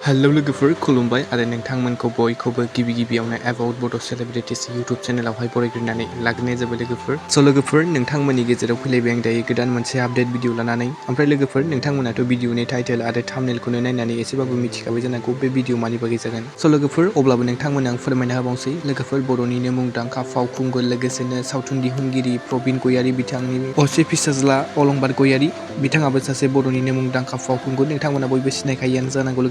Hello लोगोफोर खुलुमबाय आरो नोंथांमोनखौ बयखौबो गिबियावनो एबाउट बड' सेलिब्रिटीज इउट्यूब चेनेलावहाय बरायग्रोनानै लाग्रोनाय जाबाय लोगोफोर। स' लोगोफोर नोंथांमोननि गेजेराव फैलायबाय आं दायो गोदान मोनसे आपडेट भिडिअ लानानै। ओमफ्राय लोगोफोर नोंथांमोनाथ' भिडिअनि टाइटेल आरो थाम्बनेलखौनो नायनानै एसेबाबो मिथिखाबाय जानांगौ बे भिडिअ मानि बागै जागोन। स' लोगोफोर अब्लाबो नोंथांमोननो आं फोरमायना होबावसै लोगोफोर बर'निनो मुंदांखा फावखुंगुर लोगोसेनो सावथुन दिहुनगिरि प्रबिन गयारी बिथांनि असे फिसाज्ला अलंबार गयारी बिथाङाबो सासे बर'निनो मुंदांखा फावखुंगुर नोंथांमोना बयबो सिनायखायोआनो जानांगौ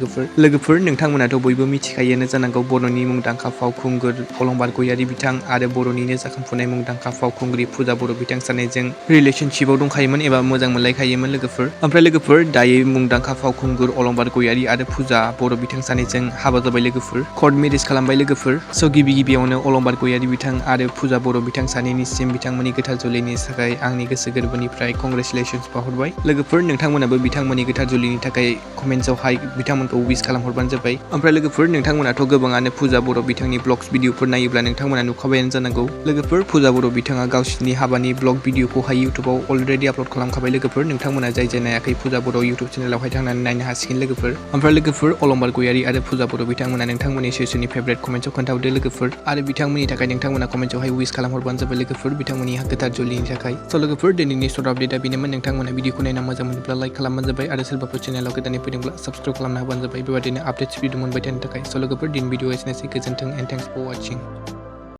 लोगोफोर नोंथांमोनाथ' बयबो मिथिखायोआनो जानांगौ बर'नि मुंदांखा फावखुंगुर अलंबार गयारी बिथां आरो बर'निनो जाखांफुनाय मुंदांखा फावखुंग्रि पुजा बर' बिथां सानैजों रिलेशनशिपआव दंखायोमोन एबा मोजां मोनलायखायोमोन लोगोफोर। ओमफ्राय लोगोफोर दायो मुंदांखा फावखुंगुर अलंबार गयारी आरो पुजा बर' बिथां सानैजों हाबा जाबाय लोगोफोर, कर्ट मेरिज खालामबाय लोगोफोर। स' गिबियावनो अलंबार गयारी बिथां आरो पुजा बर' बिथां सानैनिसिम बिथांमोननि गोथार जुलिनि थाखाय आंनि गोसो गोरबोनिफ्राय कंग्रेचुलेसन्स बावहरबाय लोगोफोर। नोंथांमोनाबो बिथांमोननि गोथार जुलिनि थाखाय कमेन्ट्सआवहाय बिथांमोनखौ विश खालामहरबानो जाबाय। ओमफ्राय लोगोफोर नोंथांमोनाथ' गोबाङानो पुजा बर' बिथांनि ब्लग्स भिडिअफोर नायोब्ला नोंथांमोना नुखाबायानो जानांगौ लोगोफोर। पुजा बर' बिथाङा गावसिनि हाबानि ब्लग भिडिअखौहाय इउटुबाव अलरेडि आपल'ड खालामखाबाय लोगोफोर। नोंथांमोना जाय नायाखै पुजा बर' इउटुब चेनेलावहाय थांनानै नायनो हासिगोन लोगोफोर। ओमफ्राय लोगोफोर अलंबार गयारी आरो पुजा बर' बिथांमोना नोंथांमोननि सोरनि फेभरेट कमेन्ट्सआव खोन्थाहरदो लोगोफोर आरो बिथांमोननि थाखाय नोंथांमोना कमेन्ट्सआवहाय विश खालामहरबानो जाबाय लोगोफोर बिथांमोननि गोथार जुलिनि थाखाय। स' लोगोफोर दिनैनि सर्ट आपडेटआ बेनोमोन। नोंथांमोना भिडिअखौ नायना मोजां मोनोब्ला लाइक खालामबानो जाबाय आरो सोरबाफोर चेनेलाव गोदानै फैदोंब्ला साबस्क्राइब खालामना होबानो जाबाय बेबायदिनो आपडेट्स भिडिअ मोनबाय थानो थाखाय। स' लोगोफोर दिन भिडिअ एसेनोसै, गोजोन्थों एन्ड थेंक्स फर वाचिं।